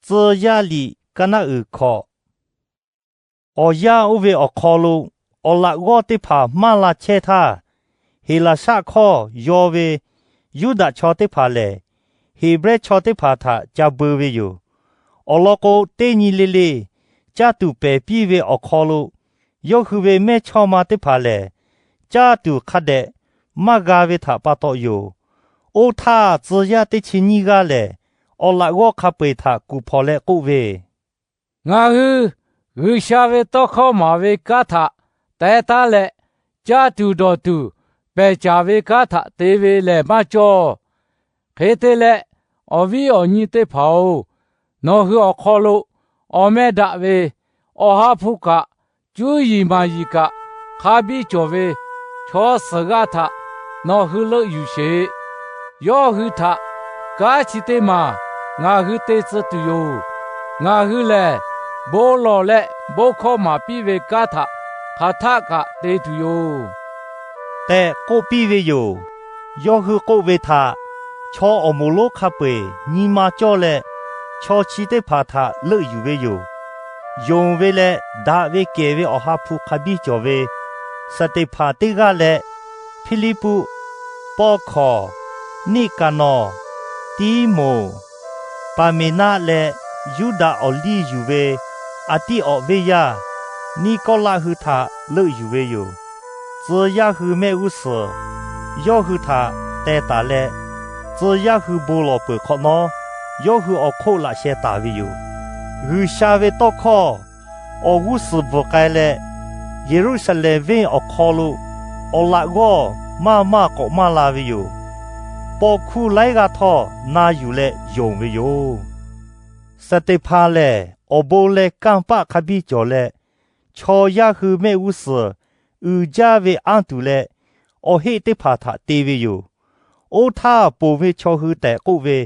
Tcuh yaˇ liꞈ ka naˆ uiˍ hkawꞈ. Awˬ yanˇ oˇ ve awˬ hk'aw lo awˬ laꞈ g'awˇ teˇ hpaˍ maˇ la chehˇ htaˇ, Heˍlaˍsaˆ hkawˇ yaw ve Yuˇdaꞈ chaw teˇ hpaˍ lehˬ, Heˍbrehˇ chaw teˇ hpaˍ htaꞈ ca beu ve yoˬ. Awˬ lawn k'o, teˇ nyi le le caˇ tuˬ pehˬ piˇ ve awˬ hk'aw lo, yawˇ hui ve mehˇ chawˇ ma teˇ hpaˍ lehˬ, caˇ tuˬ hk'a dehꞈ maˇ g'a ve htaꞈ pa taw yoˬ. Oˇ htaˇ, tcuh yaˇ teˇ chi nyiˇ g'aˇ lehˬ, awˬ laꞈ g'awˇ hk'a peu-eˬ htaꞈ kuˬ hpawnˬ leh k'oˆ ve, Ngaˬ hui G'uiˬsha ve tawˇ hkawˇ maˍ ve kanˉ htaꞈ teh taˉ leh, caˇ tuˬ dawˬ tuˬ pehˬ caˍ ve kanˉ htaꞈ te ve lehˬ maˇ cawˇ. Hk'e te leh, awˬ viˉ awˬ nyi teˇ hpaˍ-oˬ, nawˬ hui awˬ hk'aw lo awˬ meh daꞈ ve Awˬ ha hpu kaꞈ cuˇ yiˍ maˍ yiˍ kaꞈ hk'a biˇ cawˬ ve chaw suhˍ g'aˇ htaꞈ nawˬ hui leuˆ yuˬ sheˍ. Yawˇ hui htaꞈ kanˉ chi teˇ maˬ ngaˬ hui te tcuh tuˬ yoˬ. Ngaˬ hui lehˬ, bon lawˬ leh bon hkawˇ maˍ piˇ ve kanˉ htaꞈ hk'aˬ htaˆ kaꞈ te tuˬ yoˬ tehꞈ k'oˆ piˇ ve yoˬ. Yawˇ hui k'oˆ ve htaꞈ chaw awˬ moˍ lonˉ hk'a peu-eˬ nyi ma cawˇ leh, chaw chi teˇ hpaˍ htaꞈ leuˆ yuˬ ve yoˬ. Yonˍ ve leh daꞈ ve kehˬ ve Awˬ ha hpu hk'a biˇ cawˬ ve Saˍteˍhpanˍ teˇ g'aˇ leh, Hpiˇliˇpuˆ, Pawˇhkawˍ, Niˇkaˍnawˍ, Tiˉmoˍ, Paˍmeˍnaˆ leh Yuˇdaꞈ awˬ liˇ yuˬ ve Aˍtiˆawꞈ venˇ yaˇ Niˇkawˇlaˆ hui htaꞈ leuˆ yuˬ ve yoˬ. Tcuh yaˇ hui mehˆ g'uˇ suhˍ yawˇ hui htaꞈ teh taˍ leh, tcuh yaˇ hui bon lawˬ peuˬ hk'awꞈ nawˉ, yawˇ hui awˬ hk'oˆ laꞈ sheh taˍ ve yoˬ. G'uiˬsha ve tawˇ hkawˇ awˬ g'uˇ suhˍ bvuhˬ k'ai leh, Yeˍruˆsaˍlehnˍ venˇ awˬ hk'aw lo awˬ laꞈ g'awˇ maˇ maˇ k'awꞈ maˇ la ve yoˬ. Paw hkuˇ laiˉ g'aˇ htawˇ na yuˬ leh yonˍ ve yoˬ. Saˍteˍhpanˍ lehˬ, awˬ bon leh kanˇ paˆ hk'a biˇ cawˬ leh, chaw yaˇ hui mehˆ g'uˇ suhˍ uiˍ jaˇ ve anˇ tuˬ leh awˬ heˆ teˇ hpaˍ htaꞈ te ve yoˬ. Oˇ htaˇ, ponˬ ve chaw hui tehꞈ k'oˆ ve,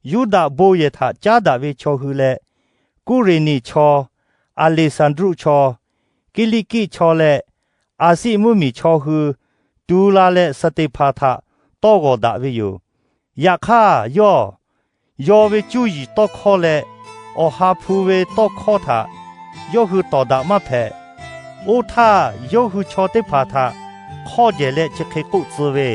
Yuˇdaꞈ bon yehˬ htaꞈ caˉ daꞈ ve chaw hui leh, Kuˇreˍneˍ chaw, Aˍleˍsaˍdruˆ chaw, Kiˇliˇkiˆ chaw leh Aˍsiˆ mvuhˇmiˬ chaw hui tu la leh Saˍteˍhpanˍ htaꞈ tawˇ g'awˬ daꞈ ve yoˬ. Yaꞈ hk'aˇ, yawˇ yaw ve cuˇ yiˍ tawˇ hkawˇ leh Awˬ ha hpu ve tawˇ hkawˇ htaꞈ yawˇ hui tawˍ daꞈ maˇ hpehꞈ. Oˇ htaˇ, yawˇ hui chaw teˇ hpaˍ htaꞈ hk'awˇ jehˬ leh chi hk'e k'oˆ tcuh ve,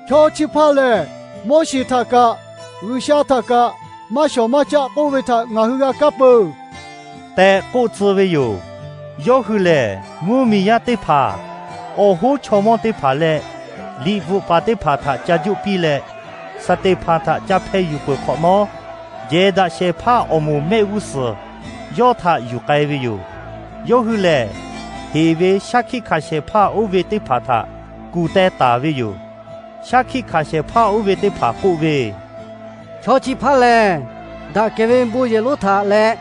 Chaw chi hpaˇ lehˬ, Moˉseˍ htaꞈ kaꞈ G'uiˬsha htaꞈ kaꞈ maˇ shawˍ maˇ caˆ k'oˆ ve htaꞈ ngaˬ hui g'a kaˇ peuˬ tehꞈ k'oˆ tcuh ve yoˬ. Yawˇ hui lehˬ, mvuhˇmiˬ yaˇ teˇ hpaˍ, awˬ hoˉ chaw mawˇ teˇ hpaˍ leh liꞈ bvuhꞈ paˍ teˇ hpaˍ htaꞈ ca juˆ piˇ leh, Saˍteˍhpanˍ htaꞈ ca hpeh yuˬ peuˬ hk'awꞈ nawˉ, jehˬ daꞈ shehˍ hpaˇ awˬ moˍ mehˆ g'uˇ suhˍ yawˇ htaꞈ yuˬ k'ai ve yoˬ. Yawˇ hui lehˬ, heˍ ve shaˉ hkiˆ hkanˍ shehˍ hpaˇ oˇ ve teˇ hpaˍ htaꞈ kuˬ teh taˍ ve yoˬ. Shaˉ hkiˆ hkanˍ shehˍ hpaˇ oˇ ve teˇ hpaˍ k'oˆ ve, Chaw chi hpaˇ lehˬ, daꞈ kehˬ ve bon yehˬ lonˉ htaꞈ leh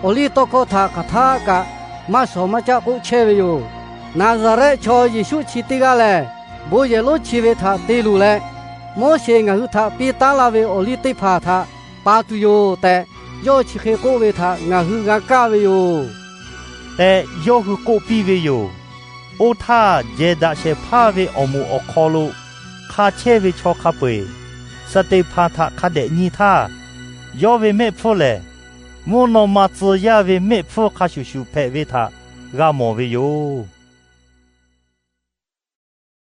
awˬ liˇ tawˇ hkawˇ htaꞈ hk'aˬ htaˆ kaꞈ maˇ shawˍ maˇ caˆ k'oˆ chehˇ ve yoˬ. Naˍzaˍrehˆ chaw Yeˍsuˆ chi teˇ g'aˇ lehˬ, bon yehˬ lonˉ chi ve htaꞈ te luˬ leh, Moˉseˍ ngaˬ hui htaꞈ piˇ taˉ laˇ ve awˬ liˇ teˇ hpaˍ htaꞈ pa tuˬ yoˬ tehꞈ, yawˇ chi hk'e k'oˆ ve htaꞈ ngaˬ hui g'a kaˇ ve yoˬ tehꞈ yawˇ hui k'oˆ piˇ ve yoˬ. Oˇ htaˇ, jehˬ daꞈ shehˍ hpaˇ ve awˬ moˍ awˬ hk'aw lo hk'a chehˇ ve chaw hk'a peu-eˬ Saˍteˍhpanˍ htaꞈ hk'a dehꞈ nyi htaˇ, yawˇ ve mehˆ hpfuhˇ lehˬ, mvuhˇ naw ma tcuh yaˇ ve mehˆ hpfuhˇ hk'a shuˍ shuˍ hpehꞈ ve htaꞈ g'a mawˬ ve yoˬ.